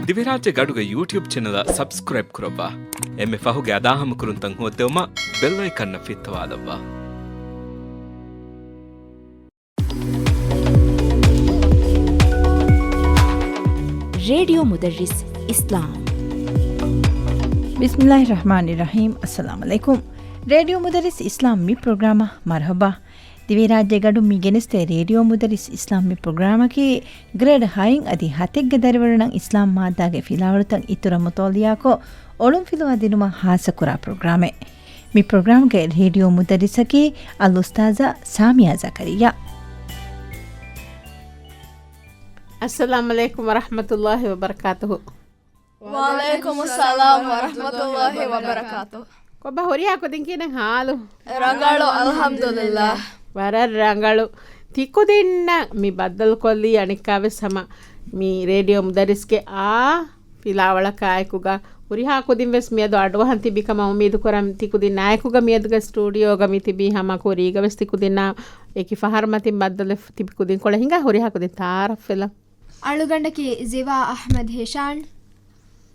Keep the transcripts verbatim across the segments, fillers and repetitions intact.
ދިވެހިރާއްޖެ ގަޑުގެ ޔޫޓިއުބް ޗެނަލަށް ސަބްސްކްރައިބް ކުރައްވާ. އެންމެ ފަހުގެ އަދާހަމަކުރުންތައް ހޯއްދެވުމަށް ބެލް އައިކަންއަށް ފިއްތަވާލައްވާ. ރޭޑިއޯ މުދައްރިސް އިސްލާމް. ބިސްމިއްލާހި ރަޙްމާނި ރަޙީމް. އައްސަލާމު ޢަލައިކުމް. ރޭޑިއޯ މުދައްރިސް އިސްލާމް މި ޕްރޮގްރާމަށް މަރުޙަބާ. ދިވެހިރާއްޖެ ގަޑު މި ގެނެސްދޭ ރޭޑިއޯ މުދައްރިސް އިސްލާމް މި ޕްރޮގްރާމަކީ ގްރޭޑް ހައިން އަދި ހަތެއްގެ ދަރިވަރުންނަށް އިސްލާމް މާއްދާގެ ފިލާވަޅުތައް އިތުރަށް މުޠާލިޢާކޮށް، އޮޅުންފިލުވާ ދިނުމަށް ޚާއްޞަކުރާ ޕްރޮގްރާމެއް. މި ޕްރޮގްރާމްގެ ރޭޑިއޯ މުދައްރިސަކީ އަލްއުސްތާޛާ ސާމިޔާ ޒަކަރިއްޔާ. އައްސަލާމު ޢަލައިކުމް ވަރަޙްމަތުﷲި ވަބަރަކާތުހު. ވަޢަލައިކުމުއްސަލާމް ވަރަޙްމަތުﷲި ވަބަރަކާތުހު. ކޮބާ ހުރިހާ ކުދިން ކިހިނެއް ޙާލު؟ ރަނގަޅު، އަލްޙަމްދުލިއްލާހް. ވަރަށް ރަނގަޅު. ތިކުދިންނަށް މި ބައްދަލުކޮށްލީ އަނެއްކާވެސް ހަމަ މި ރޭޑިއޯ މުދައްރިސްގެ އާ ފިލާވަޅަކާއެކުގަ ހުރިހާ ކުދިން ވެސް މިއަދު އަޑުއަހަން ތިބި ކަމަށް އުއްމީދު ކުރަން. ތިކުދިންނާއެކުގަ މިއަދުގެ ސްޓޫޑިއޯގަ މި ތިބީ ހަމަ ކުރީގަ ވެސް ތިކުދިންނާ އެކި ފަހަރުމަތިން ބައްދަލުވެ ތިބި ކުދިންކޮޅެއް ހިނގާ ހުރިހާ ކުދިން ތަޢާރަފްވެލަން. އަޅުގަނޑަކީ ޒިވާ އަޙްމަދު ހިޝާން.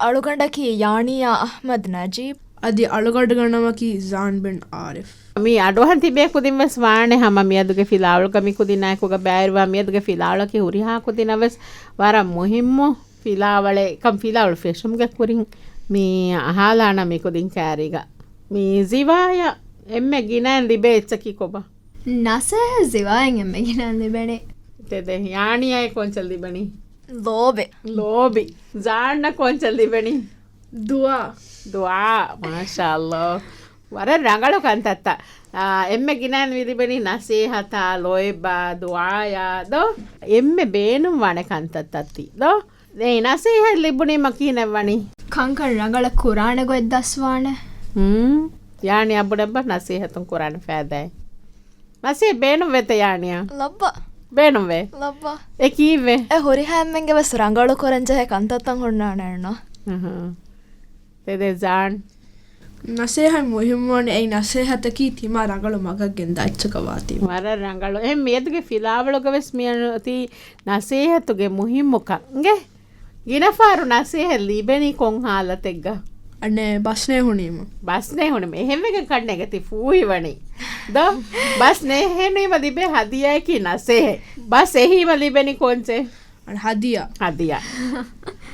އަޅުގަނޑަކީ ޔާނިޔާ އަޙްމަދު ނަޖީބް. އަދި އަޅުގަނޑުގެ ނަމަކީ ޒާން ބިން އާރިފް. މި އަޑުއަހަން ތިބޭ ކުދިން ވެސް ވާނެ ހަމަ މިއަދުގެ ފިލާވަޅުގަ މި ކުދިންނާއެކުގަ ބައިވެރިވާ މިއަދުގެ ފިލާވަޅަކީ ހުރިހާ ކުދިންނަށް ވެސް ވަރަށް މުހިއްމު ފިލާވަޅެއް ކަން ފިލާވަޅު ފެށުމުގެ ކުރިން މި އަހާލާނަ މި ކުދިން ކާރީގަ. މި ޒިވާޔަށް އެންމެ ގިނައިން ލިބޭ އެއްޗަކީ ކޮބާ؟ ނަސޭހަތް ޒިވާއަށް އެންމެ ގިނައިން ލިބެނީ. ތެދެއް. ޔާނިޔާއަށް ކޯންޗެއް ލިބެނީ؟ ލޯބި. ލޯބި. ޒާންއަށް ކޯންޗެއް ލިބެނީ؟ ދުޢާ. ދުޢާ. މާޝާﷲ. ވަރަށް ރަނގަޅު ކަންތައްތައް. އާ، އެންމެ ގިނައިން ލިބެނީ ނަސޭހަތާ، ލޯތްބާ، ދުޢާޔާ ދޯ؟ އެންމެ ބޭނުންވާނެ ކަންތައްތައް ތީ ދޯ؟ އެ ނަސޭހަތް ލިބުނީމަ ކިހިނެއް ވަނީ؟ ކަންކަން ރަނގަޅަށް ކުރާނެ ގޮތް ދަސްވާނެ. ހުން. ޔާނިޔާ ބުނައްބަ ނަސޭހަތުން ކުރާނެ ފައިދާއެއް. ނަސޭހަތް ބޭނުން ވޭތަ ޔާނިޔާ؟ ލައްބަ. ބޭނުން ވޭ؟ ލައްބަ. އެ ކީއްވެ؟ އެ ހުރިހާ އެންމެންގެ ވެސް ރަނގަޅު ކުރަން ޖެހޭ ކަންތައްތައް ހުންނާނެ އަންނަ. އަހަ. ތެދެއް ޒާން. ނަސޭހަތް މުހިއްމުވަނީ އެއީ ނަސޭހަތަކީ ތިމާ ރަނގަޅު މަގަށް ގެންދާ އެއްޗަކަށް ވާތީ. ވަރަށް ރަނގަޅު. އެހެން މިއަދުގެ ފިލާވަޅުގަ ވެސް މިއަންނަތީ ނަސޭހަތުގެ މުހިއްމުކަން. އިނގޭ؟ ގިނަފަހަރު ނަސޭހަތް ލިބެނީ ކޮން ހާލަތެއްގަ؟ އަނެއް ބަސް ނޭހުނީމަ. ބަސް ނޭހުނީމަ. އެހެންވެގެން ކަންނޭނގެ ތި ފޫހިވަނީ. ދޯ؟ ބަސް ނޭހެނީމަ ލިބޭ ހަދިޔާއަކީ ނަސޭހަތް. ބަސް އެހީމަ ލިބެނީ ކޯންޗެއް؟ އަނެއް ހަދިޔާ. ހަދިޔާ.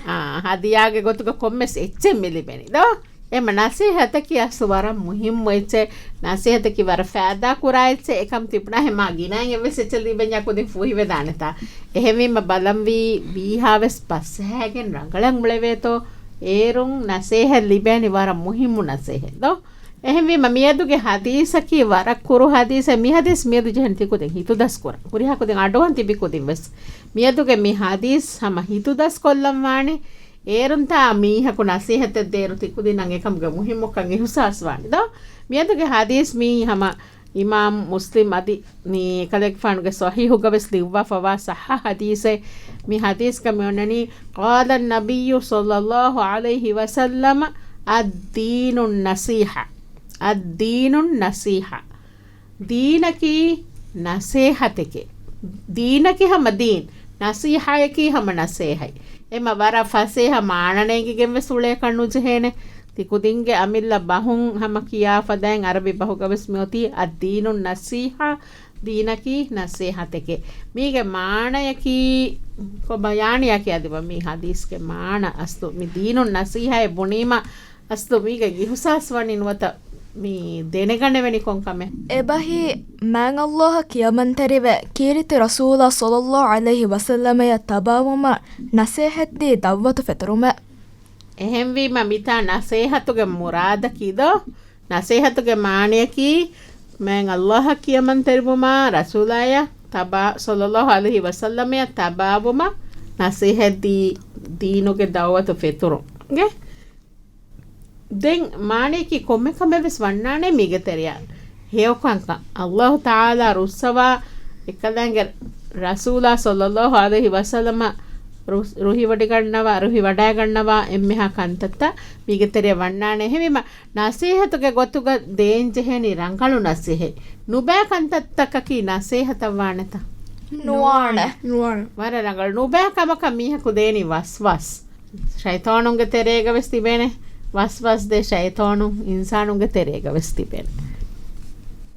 އާ، ހަދިޔާގެ ގޮތުގަ ކޮންމެސް އެއްޗެއް މި ލިބެނީ. ދޯ؟ އެމަ ނަސޭހަތަކީ އަސްލު ވަރަށް މުހިއްމު އެއްޗެއް، ނަސޭހަތަކީ ވަރަށް ފައިދާ ކުރާ އެއްޗެއް، އެކަމް ތިބުނާ ހެމާ ގިނައިން އެއްވެސް އެއްޗެއް ލިބެންޏާ ކުދިން ފޫހިވެދާނެތާ. އެހެންވީމަ ބަލަންވީ ވީހާވެސް ބަސް ހައިގެން ރަނގަޅަށް އުޅެވޭތޯ، އޭރުން ނަސޭހަތް ލިބޭނީ ވަރަށް މުހިއްމު ނަސޭހަތް ދޯ. އެހެންވީމަ މިއަދުގެ ހަދީސަކީ ވަރަށް ކުރު ހަދީސެއް. މި ހަދީސް މިއަދު ޖެހެން ތިކުދިން ހިތުދަސްކުރަން. ހުރިހާ ކުދިން އަޑުއަހަން ތިބި ކުދިން ވެސް މިއަދުގެ މި ހަދީސް ހަމަ ހިތުދަސްކޮށްލަން ވާނެ. އޭރުންތާ މީހަކު ނަސޭހަތެއް ދޭއިރު ތިކުދިންނަށް އެކަމުގެ މުހިއްމުކަން އިހުސާސް ވާނެ ދޯ؟ މިއަދުގެ ހަދީސް މީ ހަމަ އިމާމް މުސްލިމް އަދި މި އެކަލޭގެފާނުގެ ޞަޙީޙުގަ ވެސް ލިޔުއްވާފަވާ ޞައްޙަ ހަދީސެއް. މި ހަދީސްގަ މި އޮންނަނީ، قال النبي صلى الله عليه وسلم، الدين النصيحة، الدين النصيحة. ދީނަކީ ނަސޭހަތެކޭ. ދީނަކީ ހަމަ ދީން. ނަސީޙަޔަކީ ހަމަ ނަސޭހަތް. އެމަ ވަރަށް ފަސޭހަ މާނަ ނޭނގިގެން ވެސް އުޅޭކަށް ނުޖެހޭނެ. ތިކުދިންގެ އަމިއްލަ ބަހުން ހަމަ ކިޔާ ފަދައިން އަރަބި ބަހުގަ ވެސް މިއޮތީ الدين النصيحة، ދީނަކީ ނަސޭހަތެކޭ. މީގެ މާނަޔަކީ ކޮބާ؟ ޔާނިޔާ ކިޔާދިންވާ މި ހަދީސްގެ މާނަ އަސްލު މި ދީނު ނަސީހައެއް ބުނީމަ އަސްލު މީގެ އިހުސާސް ވަނީ ނުވަތަ މި ދެނެގަނެވެނި ކޮން ކަމެއް؟ އެބަހީ މާތް ﷲ އަށް ކިޔަމަންތެރިވެ ކީރިތި ރަސޫލާ ޞައްލައްލާހު ޢަލައިހި ވަސައްލަމަޔަށް ތަބާވުމަށް ނަސޭހަތްދީ ދަޢުވަތު ފެތުރުމެއް. އެހެންވީމަ މިތާ ނަސޭހަތުގެ މުރާދަކީ ދޯ؟ ނަސޭހަތުގެ މާނަޔަކީ މާތް ﷲ އަށް ކިޔަމަންތެރިވުމާ ރަސޫލާޔަށް ތަބާ، ޞައްލައްލާހު ޢަލައިހި ވަސައްލަމަޔަށް ތަބާވުމަށް ނަސޭހަތްދީ ދީނުގެ ދަޢުވަތު ފެތުރުން. އިނގޭ؟ ދެން މާނަޔަކީ ކޮންމެ ކަމެއް ވެސް ވަންނާނެ މީގެ ތެރެއަށް ހެޔޮކަންކަން. ﷲ ތަޢާލާ ރުއްސަވާ އެކަލާނގެ ރަސޫލާ ޞައްލައްލާހު ޢަލައިހި ވަސައްލަމަ ރު-، ރުހިވޮޑިގަންނަވާ، ރުހިވަޑައިގަންނަވާ އެންމެހާ ކަންތައްތައް މީގެ ތެރެއަށް ވަންނާނެ. އެހެންވީމަ، ނަސޭހަތުގެ ގޮތުގަ ދޭންޖެހޭނީ ރަނގަޅު ނަސޭހަތް. ނުބައި ކަންތައްތަކަކީ ނަސޭހަތަށް ވާނެތަ؟ ނުވާނެ. ނުވާނެ. ވަރަށް ރަނގަޅު. ނުބައި ކަމަކަށް މީހަކު ދޭނީ ވަސްވާސް. ޝައިޠާނުންގެ ތެރޭގަ ވެސް ތިބޭނެ. ވަސްވަސް ދޭ ޝައިޠާނު އިންސާނުންގެ ތެރޭގަ ވެސް ތިބޭނެ.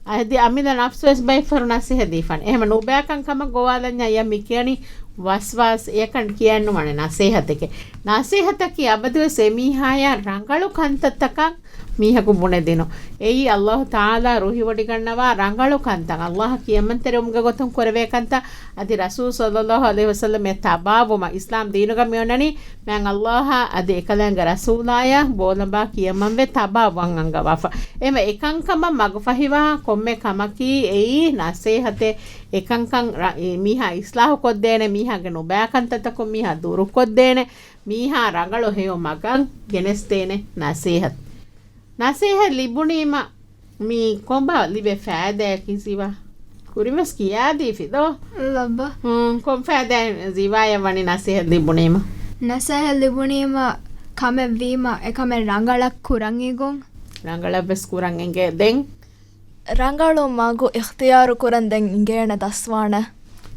އަދި އަމިއްލަ ނަފްސު ވެސް ބައެއް ފަހަރު ނަސޭހަތް ދީފާނެ. އެހެމަ ނުބައިކަން ކަމަށް ގޮވާލަންޏާ އެޔަށް މި ކިޔަނީ ވަސްވާސް. އެޔަކަން ކިޔަން ނުވާނެ ނަސޭހަތެކޭ. ނަސޭހަތަކީ އަބަދުވެސް އެމީހާޔާ ރަނގަޅު ކަންތައްތަކަށް މީހަކު ބުނެދިނު. އެއީ އައްލާހު ތަޢާލާ ރުހިވޮޑިގަންނަވާ ރަނގަޅު ކަންތައް، އައްލާހަށް ކިޔަމަންތެރިވުމުގެ ގޮތުން ކުރެވޭ ކަންތައް، އަދި ރަސޫލު ޞައްލައްލާހު ޢަލައިހި ވަސައްލަމަށް ތަބާވުމަށް. އިސްލާމް ދީނުގަ މިއޮންނަނީ މާތް އައްލާހާ އަދި އެކަލާނގެ ރަސޫލާޔަށް ބޯލަނބާ ކިޔަމަންވެ ތަބާވާން އަންގަވާފަ. އެހެމަ އެކަންކަމަށް މަގުފަހިވާ ކޮންމެ ކަމަކީ އެއީ ނަސޭހަތެއް. އެކަންކަން ރަ-، އެ މީހާ އިސްލާހު ކޮށްދޭނެ، މީހާގެ ނުބައި ކަންތައްތަކުން މީހާ ދުރުކޮށްދޭނެ، މީހާ ރަނގަޅު ހެޔޮ މަގަށް ގެނެސްދޭނެ ނަސޭހަތް. ނަސޭހަތް ލިބުނީމަ މީ ކޮބާ ލިބޭ ފައިދާއަކީ ޒިވާ؟ ކުރިންވެސް ކިޔާދީފި ދޯ؟ ލައްބަ. ހުން، ކޮން ފައިދާއެއް ޒިވާޔަށް ވަނީ ނަސޭހަތް ލިބުނީމަ؟ ނަސޭހަތް ލިބުނީމަ ކަމެއް ވީމަ އެކަމެއް ރަނގަޅަށް ކުރަން އިގުން. ރަނގަޅަށްވެސް ކުރަން އެނގޭ. ދެން؟ ރަނގަޅު މަގު އިޚްތިޔާރު ކުރަން ދެން އިނގޭނެ ދަސްވާނެ.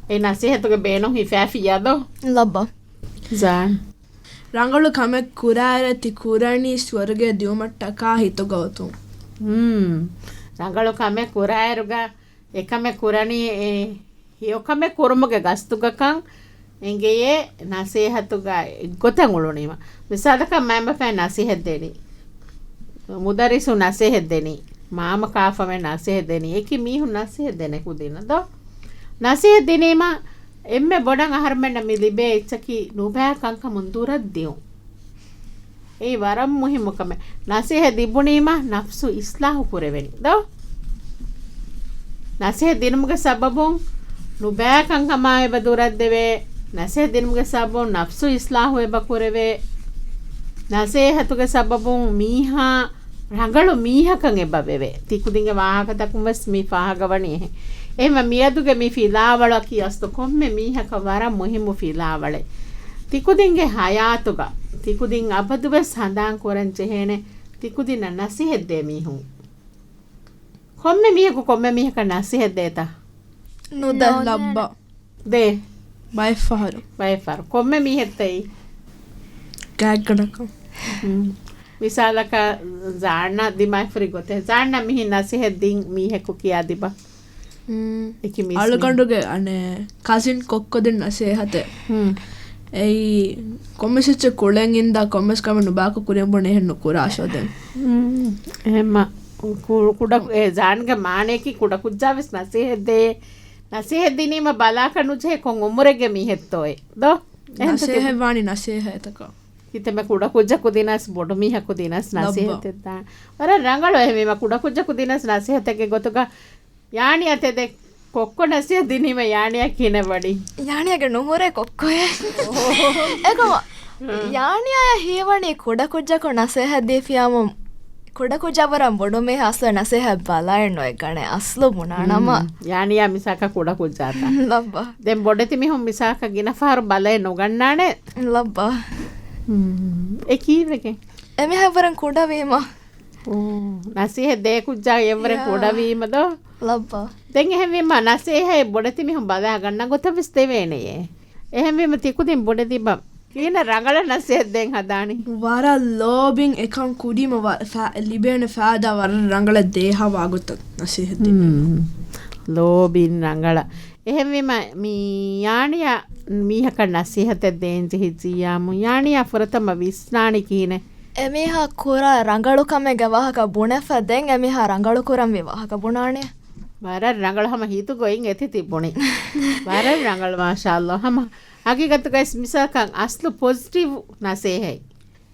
އެ ނަސޭހަތުގެ ބޭނުން ހިފާފިއްޔާ ދޯ؟ ލައްބަ. ޒާން. ރަނގަޅު ކަމެއް ކުރާއިރަށް ތި ކުރަނީ ސުވަރުގެ ދިއުމަށްޓަކާ ހިތުގަ އޮތުން. ހުން. ރަނގަޅު ކަމެއް ކުރާއިރުގަ އެކަމެއް ކުރަނީ އެ ހެޔޮކަމެއް ކުރުމުގެ ގަސްތުގަކަން އެނގެޔޭ ނަސޭހަތުގަ އެއްގޮތަށް އުޅުނީމަ. މިސާލަކަށް މައިންބަފައިން ނަސޭހަތް ދެނީ. މުދައްރިސު ނަސޭހަތް ދެނީ. މާމަ ކާފަމެން ނަސޭހަތް ދެނީ. އެކި މީހުން ނަސޭހަތް ދެނެ ކުދިންނަށް ދޯ؟ ނަސޭހަތް ދިނީމަ އެންމެ ބޮޑަށް އަހަރުމެންނަށް މި ލިބޭ އެއްޗަކީ ނުބައި ކަންކަމުން ދުރަށް ދިއުން. އެއީ ވަރަށް މުހިއްމު ކަމެއް. ނަސޭހަތް ލިބުނީމަ ނަފްސު އިސްލާހު ކުރެވެނީ ދޯ؟ ނަސޭހަތް ދިނުމުގެ ސަބަބުން ނުބައި ކަންކަމާ އެބަ ދުރަށްދެވޭ. ނަސޭހަތް ދިނުމުގެ ސަބަބުން ނަފްސު އިސްލާހު އެބަ ކުރެވޭ. ނަސޭހަތުގެ ސަބަބުން މީހާ ރަނގަޅު މީހަކަށް އެބަ ވެވޭ. ތިކުދިންގެ ވާހަކަތަކުން ވެސް މި ފާހަގަވަނީ އެހެން. އެހެންވެ މިއަދުގެ މި ފިލާވަޅަކީ އަސްލު ކޮންމެ މީހަކަށް ވަރަށް މުހިއްމު ފިލާވަޅެއް. ތިކުދިންގެ ހަޔާތުގަ ތިކުދިން އަބަދުވެސް ހަނދާން ކުރަން ޖެހޭނެ ތިކުދިންނަށް ނަސޭހަތްދޭ މީހުން. ކޮންމެ މީހަކު ކޮންމެ މީހަކަށް ނަސޭހަތް ދޭތަ؟ ނުދޭ. ނޯ. ލައްބަ. ދޭ. ބައެއްފަހަރު. ބައެއްފަހަރު. ކޮންމެ މީހެއްތައީ؟ ގާތްގަނޑަކަށް. ހުން. މިސާލަކަށް ޒާންނާ ދިމާވެފައި ގޮތެއް. ޒާންނާ މިހިން ނަސޭހަތް ދިން މީހަކު ކިޔާ ދިބަ. ހުން. އެކި މީސް އަޅުގަނޑުގެ އަނެއް ކަޒިން ކޮއްކޮ ދިން ނަސޭހަތެއް. ހުން. އެއީ ކޮންމެސް އެއްޗެއް ކުޅެން އިންދާ ކޮންމެސް ކަމެއް ނުބާކޮށް ކުރިއަށް ބުނެ އެހެން ނުކުރާށޯ ދެން. ހުން. އެހެންމަ ކު-، ކުޑަ، އެ ޒާންގެ މާނަޔަކީ ކުޑަކުއްޖާވެސް ނަސޭހަތް ދޭ. ނަސޭހަތް ދިނީމަ ބަލާކަށް ނުޖެހޭ ކޮން އުމުރެއްގެ މީހެއްތޯއޭ ދޯ؟ އެހެން ނަސޭހަތް ވާނީ ނަސޭހަތަކަށް. ކިތަންމެ ކުޑަކުއްޖަކު ދިނަސް ބޮޑު މީހަކު ދިނަސް ލައްބަ. ނަސޭހަތެއް ދާން. ވަރަށް ރަނގަޅު އެހެންވީމަ ކުޑަކުއްޖަކު ދިނަސް ނަސޭހަތެއްގެ ގޮތުގަ ޔާނިޔާ ތެދެއް ކޮއްކޮ ނަސޭހަތް ދިނީމަ ޔާނިޔާ ކިހިނެއް ވަނީ؟ ޔާނިޔާގެ ނުހުރޭ ކޮއްކޮއެއް. އެކަމަ ޔާނިޔާޔަށް ހީވަނީ ކުޑަކުއްޖަކު ނަސޭހަތް ދީފިޔާމު ކުޑަކުއްޖާ ވަރަށް ބޮޑު މީހާ އަސްލު ނަސޭހަތް ބަލައެއް ނުއެއްގަނެ އަސްލު ބުނާނަމަ. ހުން. ޔާނިޔާ މިސާކަށް ކުޑަކުއްޖާތަ؟ ލައްބަ. ދެން ބޮޑެތި މީހުން މިސާކަށް ގިނަ ފަހަރު ބަލައެއް ނުގަންނާނެ. ލައްބަ. ހުން. އެ ކީއްވެގެން؟ އެމީހާ އެއްވަރަށް ކުޑަވީމަ. އޯ، ނަސޭހަތް ދޭ ކުއްޖާ އެއްވަރެއް ޔާ. ކުޑަވީމަ ދޯ؟ ލައްބަ. ދެން އެހެންވީމަ ނަސޭހަތް ބޮޑެތި މީހުން ބަލާ ގަންނަ ގޮތަށް ވެސް ދެވޭނެޔޭ. އެހެންވީމަ ތިކުދިން ބުނެދީބަ ކިހިނެއް ރަނގަޅަށް ނަސޭހަތް ދޭން ހަދާނީ؟ ވަރަށް ލޯބިން އެކަން ކުރީމަ ވަ-، ފަ-، ލިބޭނެ ފައިދާ ވަރަށް ރަނގަޅަށް ދޭހަވާ ގޮތަށް ނަސޭހަތް ދޭ. ހުން. ލޯބިން ރަނގަޅަށް. އެހެންވީމަ، މި ޔާނިޔާ މީހަކަށް ނަސޭހަތެއް ދޭން ޖެހިއްޖިއްޔާމު، ޔާނިޔާ ފުރަތަމަ ވިސްނާނީ ކިހިނެއް؟ އެމީހާ ކުރާ ރަނގަޅު ކަމެއްގެ ވާހަކަ ބުނެފަ ދެން އެމީހާ ރަނގަޅު ކުރަންވީ ވާހަކަ ބުނާނެ. ވަރަށް ރަނގަޅު ހަމަ ހިތުގައި އެތި ތިބުނީ. ވަރަށް ރަނގަޅު، މާޝާﷲ. ހަމަ ހަގީގަތުގައި މިސާލަކަށް އަސްލު ޕޮޒިޓިވް ނަސޭހަތް.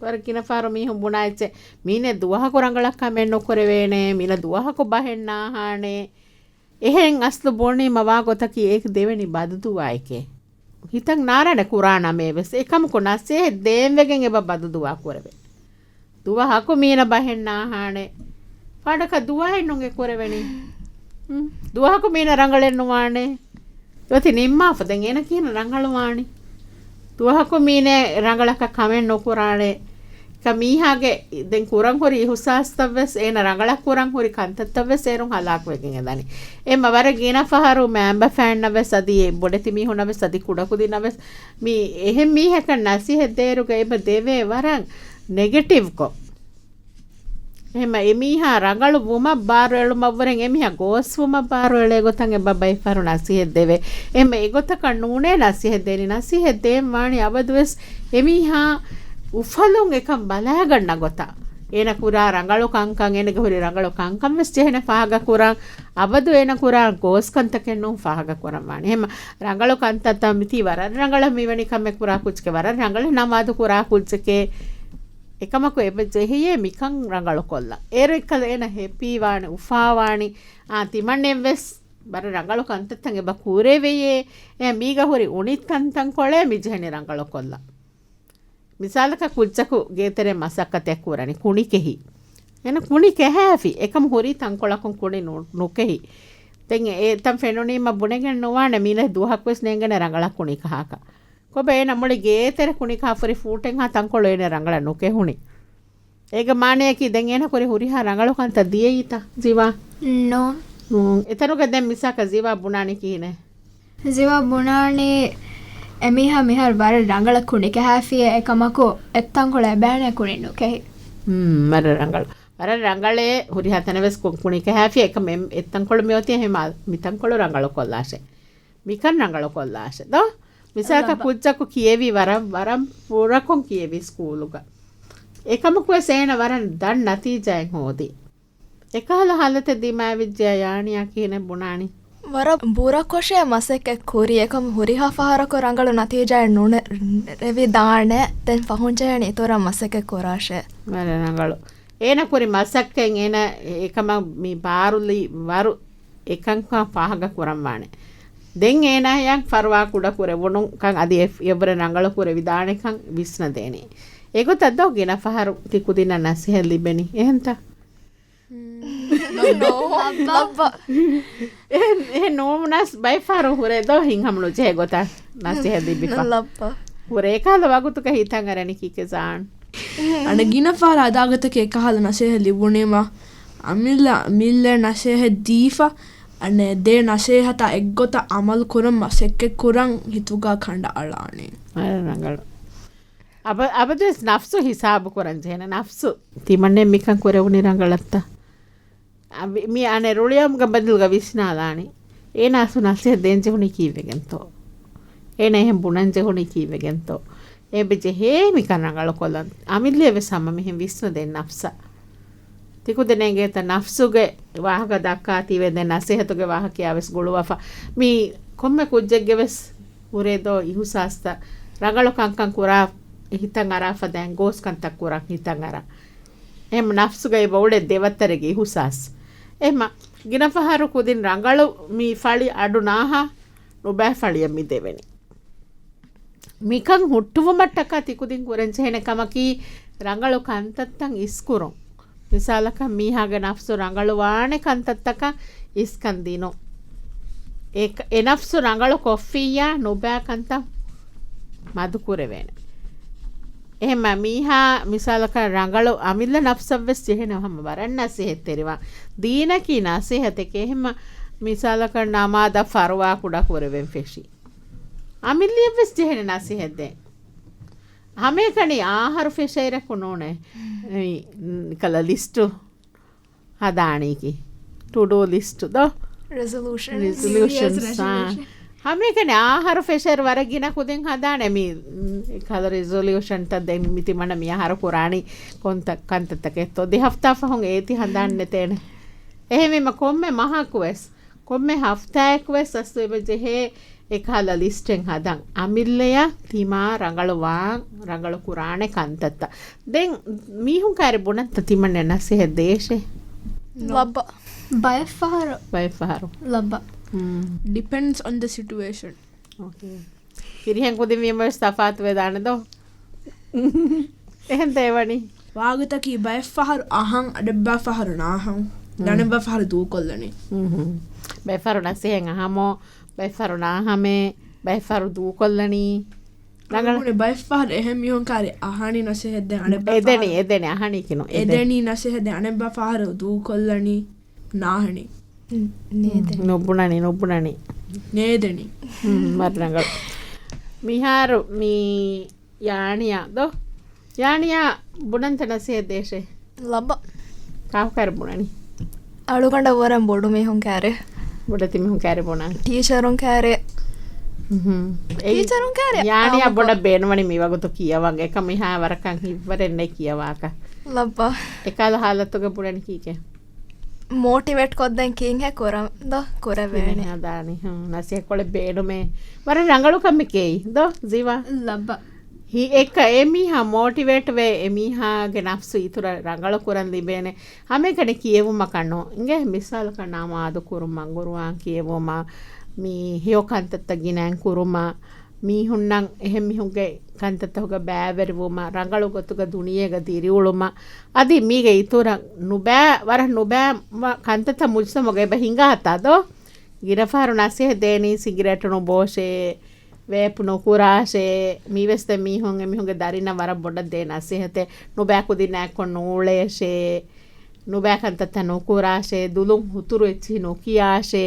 ވަރަށް ގިނަ ފަހަރު މީހުން ބުނާ އެއްޗެއް، މީނެ ދުވަހަކު ރަނގަޅަށް ކަމެއް ނުކުރެވޭނެ، މީނަ ދުވަހަކު ބަހެއް ނާހާނެ. އެހެން އަސްލު ބުނީމަ ވާ ގޮތަކީ އޭކަ ދެވެނި ބަދުދުޢާއެކޭ. ހިތަށް ނާރާނެ ކުރާނަމޭ ވެސް. އެކަމަކު ނަސޭހަތް ދޭންވެގެން އެބަ ބަދުދުޢާ ކުރެވޭ. ދުވަހަކު މީނަ ބަހެއް ނާހާނެ. ފާޑަކަށް ދުޢާއެއް ނޫން އެ ކުރެވެނީ. ހުން. ދުވަހަކު މީނަ ރަނގަޅެއް ނުވާނެ. ދޮތި ނިންމާފަ ދެން އޭނަ ކިހިނެއް ރަނގަޅުވާނީ؟ ދުވަހަކު މީނަ ރަނގަޅަކަށް ކަމެއް ނުކުރާނެ. ކަ މީހާގެ ދެން ކުރަން ހުރި އިހުސާސްތައްވެސް، އޭނަ ރަނގަޅަށް ކުރަން ހުރި ކަންތައްތައްވެސް އޭރުން ހަލާކުވެގެން އެދަނީ. އެމަ ވަރަށް ގިނަ ފަހަރު މައިންބަފައިންނަށްވެސް އަދި އެ ބޮޑެތި މީހުންނަށްވެސް އަދި ކުޑަކުދިންނަށްވެސް މި އެހެން މީހަކަށް ނަސީހަތް ދޭއިރުގަ އެބަ ދެވޭ ވަރަށް ނެގެޓިވްކޮށް. އެހެމަ އެމީހާ ރަނގަޅު ވުމަށް ބާރު އެޅުމަށްވުރެން އެމީހާ ގޯސްވުމަށް ބާރު އެޅޭ ގޮތަށް އެބަ ބައިފަހަރު ނަސީހަތް ދެވޭ. އެހެމަ އެގޮތަކަށް ނޫނޭ ނަސީހަތް ދޭނީ. ނަސީހަތް ދޭން ވާނީ އަބަދުވެސް އެމީހާ އުފަލުން އެކަން ބަލާގަންނަ ގޮތަށް. އޭނަ ކުރާ ރަނގަޅު ކަންކަން، އޭނަގެ ހުރި ރަނގަޅު ކަންކަން ވެސް ޖެހެނެ ފާހަގަ ކުރަން. އަބަދު އޭނަ ކުރާ ގޯސް ކަންތަކެއް ނޫން ފާހަގަ ކުރަން ވާނެ. އެހެމަ ރަނގަޅު ކަންތައްތައް މިތީ ވަރަށް ރަނގަޅަށް މިވެނި ކަމެއް ކުރާ ކުއްޖެކޭ، ވަރަށް ރަނގަޅަށް ނަމާދު ކުރާ ކުއްޖެކޭ. އެކަމަކު އެބަ ޖެހިޔޭ މިކަން ރަނގަޅުކޮށްލަ. އޭރު އެއްކަލަ އޭނަ ހެޕީ ވާނެ، އުފާ ވާނެ. އާ، ތިމަންނެއްވެސް ވަރަށް ރަނގަޅު ކަންތައްތައް އެބަ ކުރެވެޔޭ. އެ މީގަ ހުރި އުނިތަންތަންކޮޅޭ މި ޖެހެނީ ރަނގަޅުކޮށްލަ. މިސާލަކަށް ކުއްޖަކު ގޭތެރެ މަސައްކަތެއް ކުރަނީ ކުނި ކެހި. އޭނަ ކުނި ކެހާފި. އެކަމް ހުރީ ތަންކޮޅަކުން ކުނި ނު-، ނުކެހި. ދެން އެ ތަން ފެނުނީމަ ބުނެގެން ނުވާނެ މީނަ ދުވަހަކުވެސް ނޭނގެނެ ރަނގަޅަށް ކުނި ކަހާކަށް. ކޮބާ އޭނަ މުޅި ގޭތެރެ ކުނިކާ ފުރި ފޫޓެއްހާ ތަންކޮޅު އޭނަ ރަނގަޅަށް ނުކެހުނީ. އޭގެ މާނަޔަކީ ދެން އޭނަ ކުރި ހުރިހާ ރަނގަޅު ކަންތައް ދިޔައީތަ؟ ޒިވާ. ނޯ. ނޫން. އެތަނުގަ ދެން މިސާކަށް ޒިވާ ބުނާނީ ކިހިނެއް؟ ޒިވާ ބުނާނީ އެމީހާ މިހާރު ވަރަށް ރަނގަޅަށް ކުނި ކަހާފިޔޭ އެކަމަކު އެއްތަންކޮޅު އެބައިނެ ކުނި ނުކެހި. ހުން، ވަރަށް ރަނގަޅު. ވަރަށް ރަނގަޅޭ ހުރިހާ ތަނެއް ވެސް ކު-، ކުނި ކަހާފިޔޭ އެކަމް އެ-، އެއްތަންކޮޅު މިއޮތީ އެހެމަ މިތަންކޮޅު ރަނގަޅު ކޮށްލާށޭ. މިކަން ރަނގަޅު ކޮށްލާށެ ދޯ؟ މިސާލަކަށް ކުއްޖަކު ކިޔެވި ވަރަށް، ވަރަށް ބުރަކޮށް ކިޔެވި ސްކޫލުގަ. އެކަމަކުވެސް އޭނަ ވަރަށް ދަށް ނަތީޖާއެއް ހޯދި. އެކަހަލަ ހާލަތެއް ދިމާވެއްޖެޔާ ޔާނިޔާ ކިހިނެއް ބުނާނީ؟ ވަރަށް ބުރަކޮށޭ މަސައްކަތް ކުރީ އެކަމް ހުރިހާ ފަހަރަކު ރަނގަޅު ނަތީޖާއެއް ނުނެ-، ނެވިދާނެ. ދެން ފަހުން ޖެހޭނެ އިތުރަށް މަސައްކަތް ކުރާށޭ. ވަރަށް ރަނގަޅު. އޭނަ ކުރި މަސައްކަތް އޭނަ އެކަމަށް މި ބާރުލީ ވަރު އެކަންކަން ފާހަގަ ކުރަންވާނެ. ދެން އޭނާޔަށް ފަރުވާ ކުޑަ ކުރެވުނު ކަން އަދި އެ-، އެއަށްވުރެ ރަނގަޅު ކުރެވިދާނެ ކަން ވިސްނަދޭނެ. އެގޮތަށް ދޯ ގިނަ ފަހަރު ތި ކުދިންނަށް ނަސޭހަތް ލިބެނީ. އެހެންތަ؟ އެހެން، އެހެން ނޫނަސް ބައެއް ފަހަރު ހުރޭ ދޯ ހިތްހަމަނުޖެހޭ ގޮތަށް ނަސޭހަތް ލިބިފަ. ހުރޭ ކަހަލަ ވަގުތުގަ ހިތަށް އަރަނީ ކީކޭ ޒާން. އަނެއް ގިނަ ފަހަރަށް އަދާގަތަކެއް ކަހަލަ ނަސޭހަތް ލިބުނީމަ، އަމިއްލަ، އަމިއްލަ ނަސޭހަތް ދީފަ، އަނެއް ދޭ ނަސޭހަތާ އެއްގޮތަށް އަމަލު ކުރަން މަސައްކަތް ކުރަން ހިތުގަ ކަނޑައަޅާނެ. އަރަ ރަނގަޅު. އަބަ-، އަބަދުވެސް ނަފްސު ހިސާބު ކުރަން ޖެހޭނެ. ނަފްސު ތިމަންނެ މިކަން ކުރެވުނީ ރަނގަޅަށްތަ؟ އަ، މި-، މި އަނެއް ރުޅިއަމުގަ ބަދަލުގަ ވިސްނާލާނީ. އޭނާ އަސްލު ނަސޭހަތް ދޭން ޖެހުނީ ކީއްވެގެންތޯ؟ އޭނާ އެހެން ބުނަން ޖެހުނީ ކީއްވެގެންތޯ؟ އެބަ ޖެހޭ މިކަން ރަނގަޅުކޮށްލަން. އަމިއްލައަށް ވެސް ހަމަ މިހެން ވިސްނަދޭން ނަފްސަށް. ތިކުދިން އެނގޭތަ ނަފްސުގެ ވާހަކަ ދައްކާތީވެ ދެން ނަސޭހަތުގެ ވާހަކަޔާ ވެސް ގުޅުވާފަ. މި ކޮންމެ ކުއްޖެއްގެ ވެސް ހުރޭ ދޯ އިހުސާސްތައް ރަނގަޅު ކަންކަން ކުރާ ހިތަށް އަރާފަ ދެން ގޯސް ކަންތައް ކުރަން ހިތަށް އަރާ. އެހެން ނަފްސުގައި އެބަ އުޅޭ ދެވައްތަރެއްގެ އިހުސާސް. އެހެމަ ގިނަ ފަހަރު ކުދިން ރަނގަޅު މި ފަޅި އަޑު ނާހާ ނުބައި ފަޅިއަށް މި ދެވެނީ. މިކަން ހުއްޓުވުމަށްޓަކާ ތިކުދިން ކުރަން ޖެހޭނެ ކަމަކީ ރަނގަޅު ކަންތައްތައް އިސްކުރުން. މިސާލަކަށް މީހާގެ ނަފްސު ރަނގަޅު ވާނެ ކަންތައްތަކަށް އިސްކަން ދިނުން. އެ، އެ ނަފްސު ރަނގަޅު ކޮށްފިއްޔާ ނުބައި ކަންތައް މަދުކުރެވޭނެ. އެހެންމަ މީހާ މިސާލަކަށް ރަނގަޅު އަމިއްލަ ނަފްސަށްވެސް ޖެހޭނެ ހަމަ ވަރަށް ނަސޭހަތްތެރިވާން. ދީނަކީ ނަސޭހަތެކޭ. އެހެންމަ މިސާލަކަށް ނަމާދަށް ފަރުވާ ކުޑަ ކުރެވެން ފެށި. އަމިއްލައަށްވެސް ޖެހޭނެ ނަސޭހަތް ދޭން. ހަމައެކަނި އަހަރު ފެށޭއިރަކު ނޫނޭ. މި، ކަލަ ލިސްޓު ހަދާނީކީ. ޓުޑޫ ލިސްޓު ދޯ؟ ރެޒޮލޫޝަން. ރެޒޮލޫޝަންސް، އާ. ހަމައެކަނި އަހަރު ފެށޭއިރު ވަރަށް ގިނަ ކުދިން ހަދާނެ މި، މް، ކަލަ ރެޒޮލޫޝަންތައް ދެން މި ތިމަންނަ މި އަހަރު ކުރާނީ ކޮންތަ-، ކަންތައްތަކެއްތޯ؟ ދެ ހަފްތާ ފަހުން އޭތި ހަނދާން ނެތޭނެ. އެހެންވީމަ ކޮންމެ މަހަކުވެސް ކޮންމެ ހަފްތާއެއްވެސް އަސްލު އެބަ ޖެހޭ އެކަހަލަ ލިސްޓެއް ހަދަން. އަމިއްލަޔަށް ތިމާ ރަނގަޅު ވާން، ރަނގަޅު ކުރާނެ ކަންތައްތައް. ދެން މީހުން ކާރި ބުނަންތަ ތިމަންނެ ނަސޭހަތް ދޭށޭ؟ ލައްބަ. ބައެއްފަހަރު. ބައެއްފަހަރު. ލައްބަ. ހުން. Depends on the situation. އޯކޭ. ފިރިހެން ކުދިން ވީމަވެސް ތަފާތުވެދާނެ ދޯ؟ އެހެން ދޭވަނީ. ވާގޮތަކީ ބައެއްފަހަރު އަހަން، އަނެއްބައިފަހަރު ނާހަން، ހުން. އަނެއްބައިފަހަރު ދޫކޮށްލަނީ. ހުން، ހުން. ބައެއްފަހަރު ނަސޭހަތް އަހަމޯ، ބައެއްފަހަރު ނާހަމޭ، ބައެއްފަހަރު ދޫކޮށްލަނީ. ރަނގަޅަށް. ބައެއްފަހަރު އެހެން މީހުން ކާރި އަހަނި ނަސޭހަތް ދޭ އަނެއްބަ އެދެނީ، ފަހަރު. އެދެނީ، އަހަނީ ކިނު. އެދެނީ. އެދެނީ ނަސޭހަތް ދޭ އަނެއްބަ ފަހަރު ދޫކޮށްލަނީ ނާހަނީ. ނުބުނަނީ، ނުބުނަނީ. ނޭދެނީ. މަރަ ރަނގަޅު. މިހާރު މި ޔާނިޔާ ދޯ؟ ޔާނިޔާ ބުނަންތަ ނަސޭހަތް ދޭށޭ؟ ލައްބަ. ކާކު ކާރި ބުނަނީ؟ އަޅުގަނޑަށް ވަރަށް ބޮޑު މީހުން ކާރި. ބޮޑެތި މީހުން ކާރި ބުނަން. ޓީޗަރުން ކާރި. މުހު. އެއީ ޓީޗަރުން ކާރި. ޔާނިޔާ އާ، ބޮޑަށް ބޭނުމަނީ މިވަގުތު ކިޔަވަން. އެކަމަ މިހާ ވަރަކަށް ހިތްވަރެއް ނެތް ކިޔަވާކަށް. ލައްބަ. އެކަހަލަ ހާލަތުގަ ބުނަނީ ކީކޭ؟ މޯޓިވޭޓް ކޮށްދޭން ކީއްހޭ ކުރަން ދޯ ކުރެވޭނެ. ހަދާނީ. ހުން، ނަސޭހަތްކޮޅެއް ބޭނުމޭ. ވަރަށް ރަނގަޅު ކަމެކޭ އެއީ ދޯ ޒީވާ؟ ލައްބަ. ހި އެކަ އެ މީހާ މޯޓިވޭޓް ވޭ، އެ މީހާގެ ނަފްސު އިތުރަށް ރަނގަޅު ކުރަން ލިބޭނެ. ހަމައެކަނި ކިޔެވުމަކަށް ނޫން. އިނގޭ މިސާލަކަށް ނަމާދު ކުރުމަށް، ގުރުއާން ކިޔެވުމަށް، މި ހެޔޮ ކަންތައްތައް ގިނައިން ކުރުމަށް، މީހުންނަށް އެހެން މީހުންގެ ކަންތައްތަކުގަ ބައިވެރިވުމަށް، ރަނގަޅު ގޮތުގަ ދުނިޔޭގަ ދިރިއުޅުމަށް، އަދި މީގެ އިތުރަށް ނުބައި، ވަރަށް ނުބައި ކަންތައްތައް މުޖުތަމަޢުގަ އެބަ ހިނގާތާ ދޯ؟ ގިނަ ފަހަރު ނަސޭހަތް ދޭނީ ސިގިރޭޓު ނުބޯށޭ، ވޭޕް ނުކުރާށޭ، މީވެސް ދެ މީހުން އެމީހުންގެ ދަރިންނަށް ވަރަށް ބޮޑަށް ދޭ ނަސޭހަތެއް، ނުބައި ކުދިންނާއެކު ނޫޅޭށޭ، ނުބައި ކަންތައްތައް ނުކުރާށޭ، ދުލުން ހުތުރު އެއްޗިހި ނުކިޔާށޭ.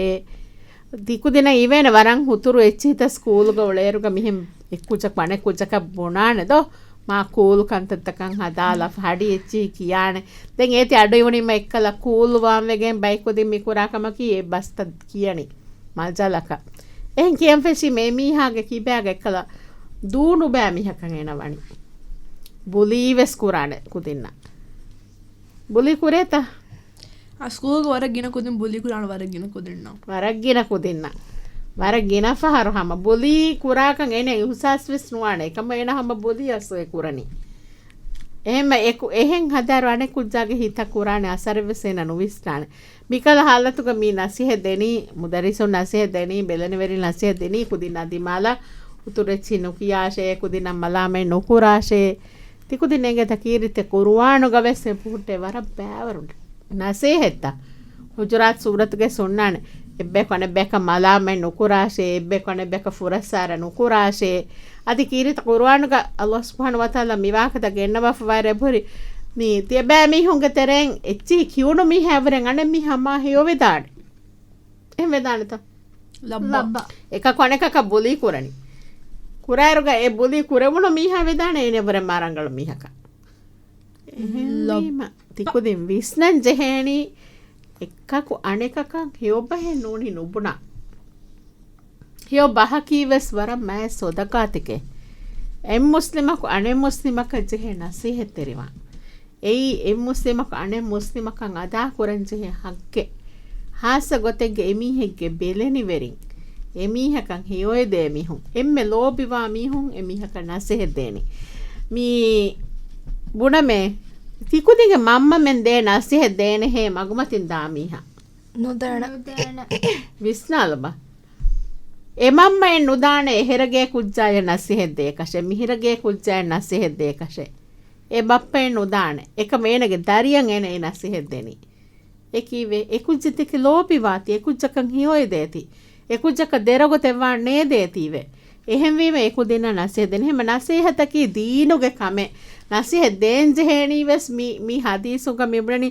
ތިކުދިންނަށް އިވޭނެ ވަރަށް ހުތުރު އެއްޗިހިތައް ސްކޫލުގަ އުޅޭއިރުގަ މިހެން އެއްކުއްޖަކު އަނެއްކުއްޖަކަށް ބުނާނެ ދޯ؟ މާ ކޫލު ކަންތައްތަކަށް ހަދާލާފަ ހަޑި އެއްޗިހި ކިޔާނެ. ދެން އޭތި އަޑު އިވުނީމަ އެއްކަލަ ކޫލު ވާން ވެގެން ބައިކުދިން މި ކުރާ ކަމަކީ އެ ބަސްތައް ކިޔަނީ މަޖާލަކަށް. އެހެން ކިޔަން ފެށީމަ އެ މީހާގެ ކިބާގަ އެއްކަލަ ދޫ ނުބައި މީހަކަށް އޭނަ ވަނީ. ބުލީވެސް ކުރާނެ ކުދިންނަށް. ބުލީ ކުރޭތަ؟ އާ، ސްކޫލްގަ ވަރަށް ގިނަ ކުދިން ބުލީ ކުރާނެ ވަރަށް ގިނަ ކުދިންނަށް. ވަރަށް ގިނަ ކުދިންނަށް. ވަރަށް ގިނަ ފަހަރު ހަމަ ބުލީ ކުރާކަން އޭނަ އިހުސާސްވެސް ނުވާނެ. އެކަމަ އޭނަ ހަމަ ބުލީ އަސް އެ ކުރަނީ. އެހެންމަ އެކު، އެހެން ހަދާއިރު އަނެއް ކުއްޖާގެ ހިތަށް ކުރާނެ އަސަރެއްވެސް އޭނަ ނުވިސްނާނެ. މިކަހަލަ ހާލަތުގަ މި ނަސޭހަތް ދެނީ، މުދައްރިސުން ނަސޭހަތް ދެނީ، ބެލެނިވެރިން ނަސޭހަތް ދެނީ، ކުދިންނާ ދިމާލަށް ހުތުރު އެއްޗިހި ނުކިޔާށޭ، ކުދިންނަށް މަލާމަތް ނުކުރާށޭ. ތިކުދިން އެނގޭތަ ކީރިތި ޤުރުއާނުގަ ވެސް އެ ބޮޑެތި ވަރަށް ބައިވަރު ނަސޭހަތްތައް ހުޖުރާތު ސޫރަތުގައި އޮންނާނެ. އެއްބަޔަކު އަނެއްބަޔަކަށް މަލާމަތް ނުކުރާށޭ، އެއްބަޔަކު އަނެއްބަޔަކަށް ފުރައްސާރަ ނުކުރާށޭ. އަދި ކީރިތި ޤުރުއާނުގަ ﷲ ސުބްޙާނަހޫ ވަތަޢާލާ މިވާހަކަތައް ގެންނަވާފަވާއިރު އެބަހުރި މި ތިޔަބައިމީހުންގެ ތެރެއިން އެއްޗިހި ކިޔުނު މީހާއަށްވުރެ އަނެއް މީހާ މާ ހެޔޮވެދާނެ. އެހެން ވެދާނެތަ؟ ލައްބަ. އެކަކު އަނެކަކަށް ބުލީ ކުރަނީ. ކުރާއިރުގަ އެ ބުލީ ކުރެވުނު މީހާ ވެދާނެ އޭނައަށްވުރެ މާ ރަނގަޅު މީހަކަށް. އެހެންވީމަ، ތިކުދިން ވިސްނަން ޖެހޭނީ އެކަކު އަނެކަކަށް ހެޔޮބަހެއް ނޫނީ ނުބުނާ. ހެޔޮ ބަހަކީ ވެސް ވަރަށް މާތް ޞަދަޤާތެކޭ. އެއް މުސްލިމަކު އަނެއް މުސްލިމަކަށް ޖެހޭ ނަސޭހަތްތެރިވާން. އެއީ އެއް މުސްލިމަކު އަނެއް މުސްލިމަކަށް އަދާކުރަން ޖެހޭ ޙައްޤެއް. ޚާއްޞަ ގޮތެއްގެ އެމީހެއްގެ ބެލެނިވެރިން، އެމީހަކަށް ހެޔޮއެދޭ މީހުން، އެންމެ ލޯބިވާ މީހުން އެމީހަކަށް ނަސޭހަތް ދޭނީ. މި ބުނަމޭ، ތިކުދިންގެ މަންމަމެން ދޭ ނަސޭހަތް ދޭނެހޭ މަގުމަތިން ދާ މީހާ. ނުދޭނެ. ނުދޭނެ. ވިސްނާލަބަ. އެ މަންމައެއް ނުދާނެ އެހެރަގޭ ކުއްޖާޔަށް ނަސޭހަތް ދޭކަށެއް، މިހެރަގޭ ކުއްޖާޔަށް ނަސޭހަތް ދޭކަށެއް. އެ ބައްޕައެއް ނުދާނެ. އެކަމަ އޭނަގެ ދަރިޔަށް އޭނަ އެ ނަސޭހަތް ދެނީ. އެ ކީއްވެ؟ އެ ކުއްޖެއް ދެކެ ލޯބިވާތީ، އެ ކުއްޖަކަށް ހެޔޮއެދޭތީ. އެ ކުއްޖަކަށް ދެރަގޮތެއް ވާން ނޭދޭތީވެ. އެހެންވީމަ އެ ކުދިންނަށް ނަސޭހަތް ދޭން. އެހެންމަ ނަސޭހަތަކީ ދީނުގެ ކަމެއް. ނަސޭހަތް ދޭން ޖެހޭނީ ވެސް މި، މި ޙަދީޘުގަ މިބުނަނީ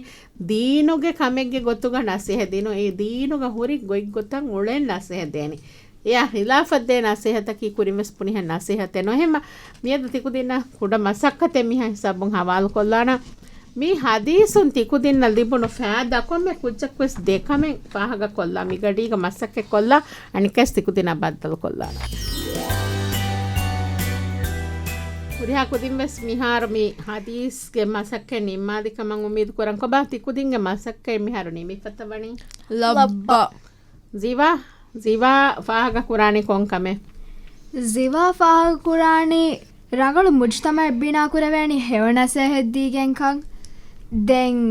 ދީނުގެ ކަމެއްގެ ގޮތުގަ ނަސޭހަތް ދިނުން. އެ ދީނުގަ ހުރި ގޮތްގޮތަށް އުޅެން ނަސޭހަތް ދޭނީ. އެއާ ޚިލާފަށް ދޭ ނަސޭހަތަކީ ކުރިން ވެސް ބުނިހެން ނަސޭހަތެއް ނޫން. އެހެންމަ މިއަދު ތިކުދިންނަށް ކުޑަ މަސައްކަތެއް މިހާ ހިސާބުން ޙަވާލުކޮށްލާނަން. މި ޙަދީޘުން ތިކުދިންނަށް ލިބުނު ފައިދާ ކޮންމެ ކުއްޖަކުވެސް ދެކަމެއް ފާހަގަކޮށްލާ، މިގަޑީގަ މަސައްކަތްކޮށްލާ، އަނެއްކާވެސް ތިކުދިންނާ ބައްދަލުކޮށްލާނަން. ހުރިހާ ކުދިން ވެސް މިހާރު މި ޙަދީޘްގެ މަސައްކަތް ނިންމާލި ކަމަށް އުއްމީދު ކުރަން. ކޮބާ ތިކުދިންގެ މަސައްކަތް މިހާރު ނިމިފަތަ ވަނީ؟ ލައްބަ. ޒިވާ، ޒިވާ ފާހަގަކުރާނީ ކޮން ކަމެއް؟ ޒިވާ ފާހަގަކުރާނީ ރަނގަޅު މުޖްތަމަޢެއް ބިނާކުރެވޭނީ ހެޔޮ ނަސޭހަތް ދީގެންކަން. ދެން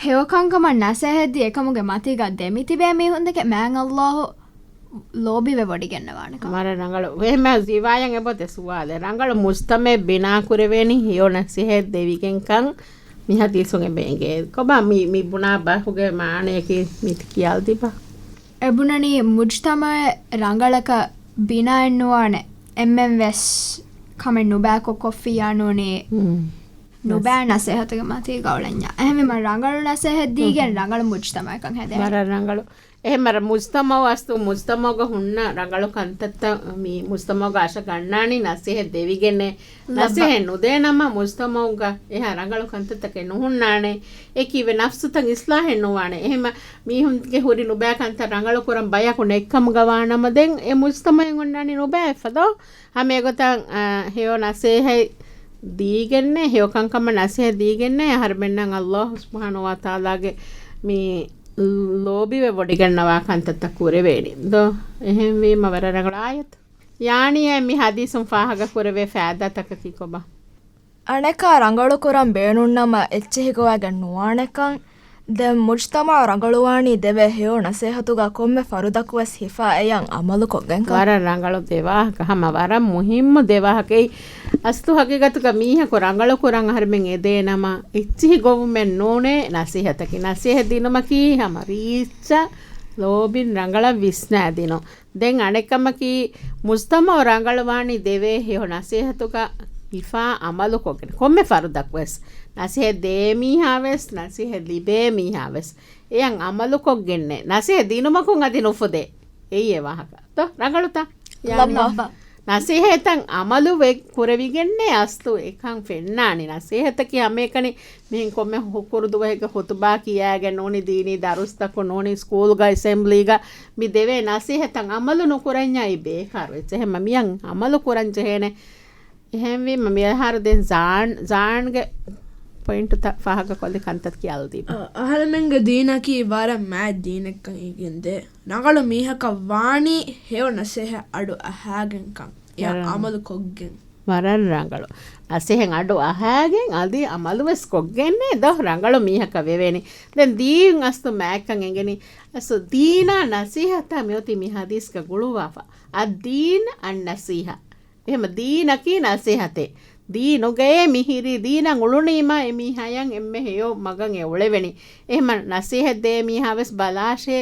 ހެޔޮކަންކަމަށް ނަސޭހަތް ދީ އެކަމުގެ މަތީގަ ދެމިތިބޭ މީހުންދެކެ މާތް ﷲ ލޯބިވެވޮޑިގެންނަވާނެކަން. ވަރަށް ރަނގަޅު. އެހެންމަ ޒިވާޔަށް އެބަ ދެ ސުވާލެއް. ރަނގަޅު މުޖްތަމަޢެއް ބިނާކުރެވޭނީ ހެޔޮ ނަސޭހަތް ދެވިގެންކަން މި ޙަދީޘުން އެބަ އެނގޭ. ކޮބާ މި، މި ބުނާ ބަހުގެ މާނަޔަކީ މިތި ކިޔާލަދީބަ؟ އެބުނަނީ މުޖްތަމަޢެއް ރަނގަޅަކަށް ބިނާއެއްނުވާނެ. އެންމެން ވެސް ކަމެއް ނުބައިކޮށް ކޮށްފިއްޔާ ނޫނީ ނުބައި ނަސޭހަތުގެ މަތީގަ އުޅެންޏާ. އެހެންވީމަ ރަނގަޅު ނަސޭހަތް ދީގެން ރަނގަޅު މުޖްތަމަޢަކަށް ހެދޭ. ވަރަށް ރަނގަޅު. އެހެން ވަރަށް މުޖްތަމަޢު އަސްލު މުޖްތަމަޢުގަ ހުންނަ ރަނގަޅު ކަންތައްތައް މި މުޖްތަމަޢުގަ އަށަ ގަންނާނީ ނަސޭހަތް ދެވިގެންނޭ. ނަސޭހަތް ނުދޭނަމަ މުޖްތަމަޢުގަ އެހާ ރަނގަޅު ކަންތައްތަކެއް ނުހުންނާނެ. އެކީވެ ނަފްސުތައް އިސްލާހެއް ނުވާނެ. އެހެންމަ މީހުންގެ ހުރި ނުބައި ކަންތައް ރަނގަޅު ކުރަން ބަޔަކު ނެއްކަމުގަ ވާނަމަ ދެން އެ މުޖްތަމަޢެއް އޮންނާނީ ނުބައިފަ ދޯ؟ ހަމަ އެގޮތަށް، އާ، ހެޔޮ ނަސޭހަތް ދީގެންނޭ، ހެޔޮ ކަންކަމަށް ނަސޭހަތް ދީގެންނޭ، އަހަރުމެންނަށް ﷲ ސުބްޙާނަހޫ ވަތަޢާލާގެ މި ލޯބިވެ ވޮޑިގަންނަވާ ކަންތައްތައް ކުރެވޭނީ ދޯ؟ އެހެންވީމަ ވަރަށް ރަނގަޅު އާޔަތު. ޔާނީ އެ މި ޙަދީޘުން ފާހަގަ ކުރެވޭ ފައިދާތަކަކީ ކޮބާ؟ އަނެކާ ރަނގަޅު ކުރަން ބޭނުންނަމަ އެއްޗެހި ގޮވައިގެން ނުވާނެކަން. ދެން މުޖްތަމަޢު ރަނގަޅުވާނީ ދެވޭ ހެޔޮ ނަސޭހަތުގަ ކޮންމެ ފަރުދަކުވެސް ހިފާ އެޔަށް އަމަލުކޮށްގެންކަން. ވަރަށް ރަނގަޅު ދެވާހަކަ، ހަމަ ވަރަށް މުހިއްމު ދެވާހަކަ. އެއީ އަސްލު ހަގީގަތުގަ މީހަކު ރަނގަޅު ކުރަން އަހަރުމެން އެދޭނަމަ އެއްޗިހި ގޮވުމެއް ނޫނޭ ނަސޭހަތަކީ. ނަސޭހަތް ދިނުމަކީ ހަމަ ރީއްޗަށް ލޯބިން ރަނގަޅަށް ވިސްނާދިނުން. ދެން އަނެއްކަމަކީ، މުޖްތަމަޢު ރަނގަޅުވާނީ ދެވޭ ހެޔޮ ނަސޭހަތުގަ ހިފާ އަމަލުކޮށްގެން. ކޮންމެ ފަރުދަކުވެސް ނަސޭހަތް ދޭ މީހާވެސް، ނަސޭހަތް ލިބޭ މީހާވެސް އެޔަށް އަމަލުކޮށްގެންނޭ. ނަސޭހަތް ދިނުމަކުން އަދި ނުފުދޭ. އެއީ އެ ވާހަކަ. ތޯ، ރަނގަޅުތަ؟ ޔާނީ. ލައްބަ. ނަސޭހަތަށް އަމަލު ވެ-، ކުރެވިގެންނޭ އަސްލު އެކަން ފެންނާނީ. ނަސޭހަތަކީ ހަމައެކަނި މިހެން ކޮންމެ ހުކުރު ދުވަހެއްގަ ޚުތުބާ ކިޔާގެން ނޫނީ، ދީނީ ދަރުސްތަކުން ނޫނީ، ސްކޫލްގަ އެސެމްބްލީގަ މި ދެވޭ ނަސޭހަތަށް އަމަލު ނުކުރަންޏާ އެއީ ބޭކާރު އެއްޗެއް. އެހެންމަ މިޔަށް އަމަލު ކުރަން ޖެހޭނެ. އެހެންވީމަ މިހާރު ދެން ޒާން، ޒާންގެ ޕޮއިންޓުތައް ފާހަގަކޮށްލި ކަންތައް ކިޔާލަދީބަ. އަ-، އަހަރެމެންގެ ދީނަކީ ވަރަށް މާތް ދީނެއްކަން އެނގެންދޭ. ރަނގަޅު މީހަކަށް ވާނީ ހެޔޮ ނަސޭހަތް އަޑު އަހާގެންކަން. އެޔަށް ވަރަށް ރަނގަޅު. އަމަލު ކޮށްގެން. ވަރަށް ރަނގަޅު. ނަސޭހަތް އަޑު އަހާގެން އަދި އަމަލު ވެސް ކޮށްގެންނޭ ދޯ ރަނގަޅު މީހަކަށް ވެވޭނީ. ދެން ދީން އަސްލު މާތްކަން އެނގެނީ. އަސްލު ދީނާ ނަސީހަތާ މިއޮތީ މި ޙަދީޘްގަ ގުޅުއްވާފަ. އައްދީން އައްނަސީހަ. އެހެމަ ދީނަކީ ނަސީހަތޭ. ދީނުގައޭ މިހިރީ ދީނަށް އުޅުނީމާ އެ މީހާޔަށް އެންމެ ހެޔޮ މަގަށް އެ އުޅެވެނީ. އެހެމަ ނަސީހަތް ދޭ މީހާ ވެސް ބަލާށޭ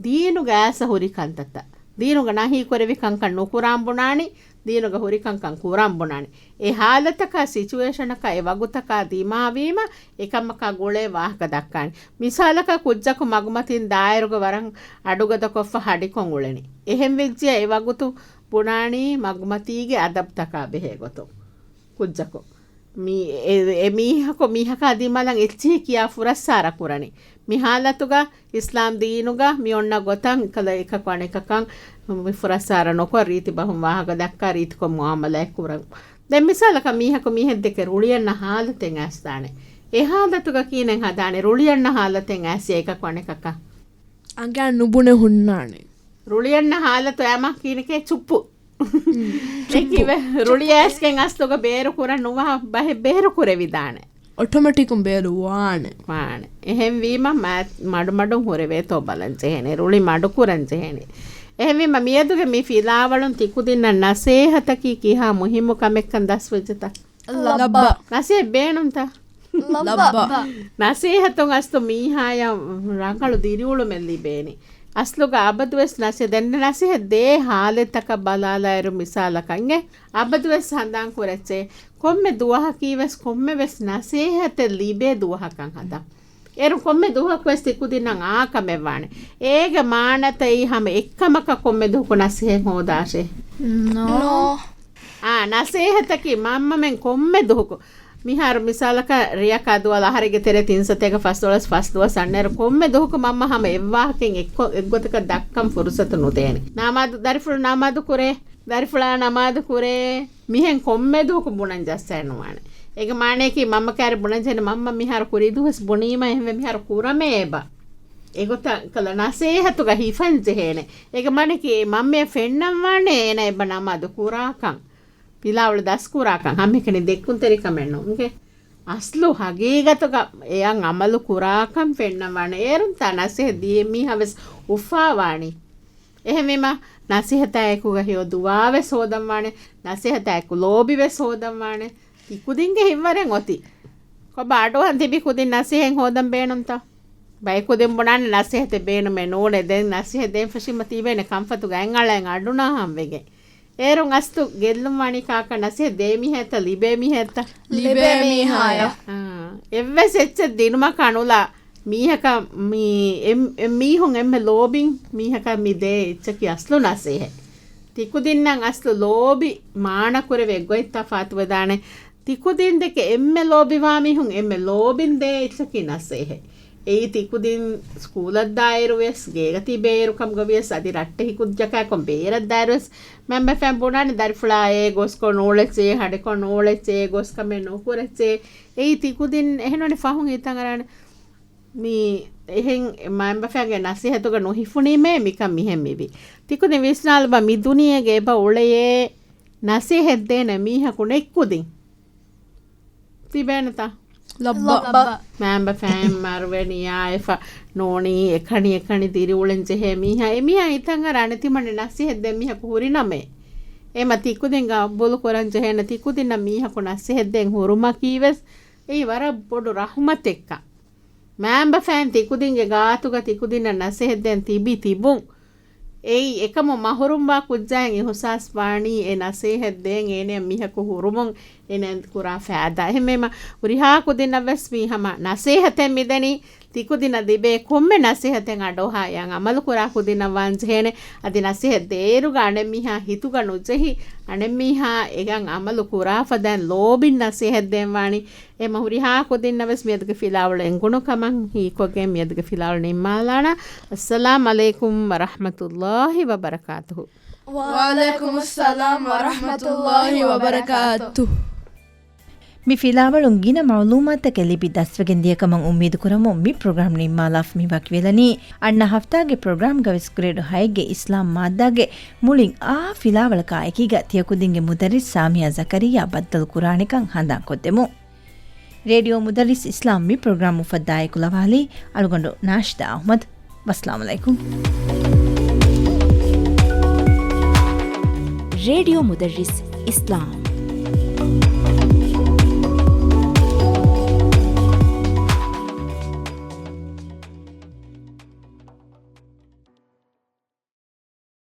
ދީނުގަ އާސަ ހުރި ކަންތައްތައް. ދީނުގަ ނަހީ ކުރެވި ކަންކަން ނުކުރާން ބުނާނީ. ދީނުގަ ހުރި ކަންކަން ކުރާން ބުނާނީ. އެ ހާލަތަކާ ސިޗުއޭޝަނަކާ އެ ވަގުތަކާ ދިމާވީމަ އެކަމަކާ ގުޅޭ ވާހަކަ ދައްކާނެ. މިސާލަކަށް ކުއްޖަކު މަގުމަތިން ދާއިރުގަ ވަރަށް އަޑުގަދަކޮށްފަ ހަޑިކޮށް އުޅެނީ. އެހެން ވެއްޖިޔާ އެ ވަގުތު ބުނާނީ މަގުމަތީގެ އަދަބްތަކާ ބެހޭ ގޮތުން. ކުއްޖަކު މި އެ، އެ މީހަކު މީހަކާ ދިމާލަށް އެއްޗިހި ކިޔާ ފުރައްސާރަ ކުރަނީ. މި ހާލަތުގަ އިސްލާމް ދީނުގަ މި އޮންނަ ގޮތަށް އެކަލަ އެކަކު އަނެކަކަށް މި ފުރައްސާރަ ނުކޮށް، ރީތި ބަހުން ވާހަކަ ދައްކާ، ރީތިކޮށް މުއާމަލާތް ކުރަން. ދެން މިސާލަކަށް މީހަކު މީހެއްދެކެ ރުޅިއަންނަ ހާލަތެއް އައިސްދާނެ. އެ ހާލަތުގަ ކީނެއް ހަދާނެ ރުޅިއަންނަ ހާލަތެއް އައިސް އެކަކު އަނެކަކަށް؟ އަނގައިން ނުބުނެ ހުންނާނެ. ރުޅިއަންނަ ހާލަތު އައިމަ ކީނެކޭ ޗުއްޕު. އެކިވެ ރުޅި އައިސްގެން އަސްލުގަ ބޭރު ކުރަން ނުވާ ބަހެއް ބޭރު ކުރެވިދާނެ. އޮޓޮމެޓިކުން ބޭރު ވާނެ. ވާނެ. އެހެންވީމަ މާ-، މަޑުމަޑުން ހުރެވޭތޯ ބަލަން ޖެހޭނެ. ރުޅި މަޑު ކުރަން ޖެހޭނެ. އެހެންވީމަ މިއަދުގެ މި ފިލާވަޅުން ތިކުދިންނަށް ނަސޭހަތަކީ ކިހާ މުހިއްމު ކަމެއްކަން ދަސްވެއްޖެތަ؟ ލައްބަ. ނަސޭހަތް ބޭނުންތަ؟ ލައްބަ. ނަސޭހަތުން އަސްލު މީހާޔަށް ރަނގަޅު ދިރިއުޅުމެއް ލިބޭނެ. އަސްލުގަ އަބަދުވެސް ނަސޭ-، ދެން ނަސޭހަތް ދޭ ހާލަތްތަކަށް ބަލާލާއިރު މިސާލަކަށް އެނގޭ. އަބަދުވެސް ހަނދާން ކުރައްޗޭ. ކޮންމެ ދުވަހަކީވެސް ކޮންމެވެސް ނަސޭހަތެއް ލިބޭ ދުވަހަކަށް ހަދަން. އޭރު ކޮންމެ ދުވަހަކުވެސް ތިކުދިންނަށް އާކަމެއް ވާނެ. އޭގެ މާނަތައް އެއީ ހަމަ އެއްކަމަކަށް ކޮންމެ ދުވަހަކު ނަސޭހަތް ހޯދާށޭ. ނޯ. އާ، ނަސޭހަތަކީ މަންމަމެން ކޮންމެ ދުވަހަކު. މިހާރު މިސާލަކަށް ރެޔަކާ ދުވާލަ އަހަރެއްގެ ތެރޭ ތިން ސަތޭކަ ފަސްދޮޅަސް ފަސް ދުވަސް އަންނައިރު ކޮންމެ ދުވަހަކު މަންމަ ހަމަ އެއްވާހަކައިން އެއްކޮ-، އެއްގޮތަކަށް ދައްކަން ފުރުސަތު ނުދޭނެ. ނަމާދު، ދަރިފުޅު ނަމާދު ކުރޭ، ދަރިފުޅާ ނަމާދު ކުރޭ. މިހެން ކޮންމެ ދުވަހަކު ބުނަން ޖައްސައެއް ނުވާނެ. އޭގެ މާނަޔަކީ މަންމަ ކައިރި ބުނަން ޖެހޭނެ، މަންމަ މިހާރު ކުރީ ދުވަސް ބުނީމަ އެހެންވެ މިހާރު ކުރަމޭ އެބަ. އެގޮތަށް ކަލަ ނަސޭހަތުގަ ހިފަން ޖެހޭނެ. އޭގެ މާނަޔަކީ މަންމަޔަށް ފެންނަން ވާނެ އޭނަ އެބަ ނަމާދު ކުރާކަން. ފިލާވަޅު ދަސްކުރާކަން. ހަމައެކަނި ދެއްކުންތެރިކަމެއް ނޫން. އޭގެ އަސްލު ހަގީގަތުގަ އެޔަށް އަމަލު ކުރާކަން ފެންނަން ވާނެ. އޭރުންތާ ނަސޭހަތް ދިޔަ މީހާ ވެސް އުފާވާނީ. އެހެންވީމަ، ނަސޭހަތާ އެކުގަ ހެޔޮ ދުވާވެސް ހޯދަންވާނެ، ނަސޭހަތާ އެކު ލޯބިވެސް ހޯދަންވާނެ. ތިކުދިންގެ ހިތްވަރެއް އޮތީ. ކޮބާ އަޑުއަހަން ތިބި ކުދިން ނަސޭހަތް ހޯދަން ބޭނުންތަ؟ ބައެއް ކުދިން ބުނާނެ ނަސޭހަތެއް ބޭނުމެއް ނޫނޭ. ދެން ނަސޭހަތް ދޭން ފެށީމަ ތިބޭނެ ކަންފަތުގަ އަތްއަޅައިން އަޑުނަހަން ވެގެން. އޭރުން އަސްލު ގެއްލުން ވާނީ ކާކަށް؟ ނަސޭހަތް ދޭ މީހާތަ ލިބޭ މީހާތަ؟ ލިބޭ މީހާޔަށް. އާ، އެއްވެސް އެއްޗެއް ދިނުމަކާ ނުލާ މީހަކަށް މީ، އެ، އެ މީހުން އެންމެ ލޯބިން މީހަކަށް މި ދޭ އެއްޗަކީ އަސްލު ނަސޭހަތް. ތިކުދިންނަށް އަސްލު ލޯބި މާނަ ކުރެވޭ ގޮތްތައް ފާތުވެދާނެ. ތިކުދިން ދެކެ އެންމެ ލޯބިވާ މީހުން އެންމެ ލޯބިން ދޭ އެއްޗަކީ ނަސޭހަތް. އެއީ ތިކުދިން ސްކޫލަށް ދާއިރު ވެސް، ގޭގަ ތިބޭއިރު ކަމުގަ ވިޔަސް، އަދި ރައްޓެހި ކުއްޖަކާއެކު ބޭރަށް ދާއިރު ވެސް، މައިންބަފައިން ބުނާނެ ދަރިފުޅާ އޭ ގޯސްކޮށް ނޫޅެއްޗޭ، ހަޑިކޮށް ނޫޅެއްޗޭ، ގޯސްކަމެއް ނުކުރެއްޗޭ. އެއީ ތިކުދިން އެހެންވަނީ ފަހުން ހިތަށް އަރާނެ. މި އެހެން މައިންބަފައިންގެ ނަސޭހަތުގަ ނުހިފުނީމޭ މިކަން މިހެން މިވީ. ތިކުދިން ވިސްނާލަބަ، މި ދުނިޔޭގެ އެބަ އުޅެޔޭ ނަސޭހަތް ދޭނެ މީހަކު ނެތްކުދިން ތިބޭނެތަ؟ ލައްބަ. ލައްބަ. މައިންބަފައިން މަރުވެ ނިޔާވެފަ ނޫނީ އެކަނި އެކަނި ދިރިއުޅެން ޖެހޭ މީހާ. އެ މީހާ ހިތަށް އަރާ ނެތިމަންނެ ނަސޭހަތް ދޭން މީހަކު ހުރިނަމޭ. އެމަ ތިކުދިން ގަބޫލު ކުރަން ޖެހޭނެ ތިކުދިންނަށް މީހަކު ނަސޭހަތް ދޭން ހުރުމަކީ ވެސް އެއީ ވަރަށް ބޮޑު ރަހުމަތެއްކަން. މައިންބަފައިން ތިކުދިންގެ ގާތުގަ ތިކުދިންނަށް ނަސޭހަތް ދޭން ތިބި ތިބުން. އެއީ އެކަމު މަހުރުމްވާ ކުއްޖާއަށް އިހުސާސް ވާނީ އެ ނަސޭހަތް ދޭން އޭނަޔަށް މީހަކު ހުރުމުން އޭނަ ކުރާ ފައިދާ. އެހެންވީމަ ހުރިހާ ކުދިންނަށް ވެސް މީ ހަމަ ނަސޭހަތެއް މިދެނީ. ތިކުދިންނަށް ލިބޭ ކޮންމެ ނަސޭހަތެއް އަޑުއަހާ އެއަށް އަމަލު ކުރާ ކުދިންނަށް ވާން ޖެހޭނެ. އަދި ނަސޭހަތް ދޭއިރުގަ އަނެއް މީހާ ހިތުގަ ނުޖެހި، އަނެއް މީހާ އެއަށް އަމަލު ކުރާފަ ދޭން ލޯބިން ނަސޭހަތް ދޭން ވާނީ. އެމަ ހުރިހާ ކުދިންނަށް ވެސް މިއަދުގެ ފިލާވަޅު އެނގުނު ކަމަށް ހީކޮށްގެން މިއަދުގެ ފިލާވަޅު ނިންމާލާނަން. އައްސަލާމް ޢަލައިކުމް ވަރަޙްމަތުﷲި ވަބަރަކާތުހު. ވަޢަލައިކުމުއްސަލާމް ވަރަޙްމަތުﷲި ވަބަރަކާތުހު. މި ފިލާވަޅުން ގިނަ މަޢުލޫމާތުތަކެއް ލިބި ދަސްވެގެން ދިޔަކަމަށް އުއްމީދު ކުރަމުން މި ޕްރޮގްރާމް ނިންމާލާފަ މި ވަކިވެލަނީ. އަންނަ ހަފްތާގެ ޕްރޮގްރާމްގަ ވެސް ގްރޭޑް ހައެއްގެ އިސްލާމް މާއްދާގެ މުޅިން އާ ފިލާވަޅަކާ އެކީގަ ތިޔަކުދިންގެ މުދައްރިސް ސާމިޔާ ޒަކަރިއްޔާ ބައްދަލު ކުރާނެކަން ހަނދާންކޮށްދެމު. ރޭޑިއޯ މުދައްރިސް އިސްލާމް މި ޕްރޮގްރާމް އުފައްދާ އެކުލަވާލީ އަޅުގަނޑު ނާޝިދާ އަޙްމަދު. ވައްސަލާމް ޢަލައިކުމް. ރޭޑިއޯ މުދައްރިސް އިސްލާމް.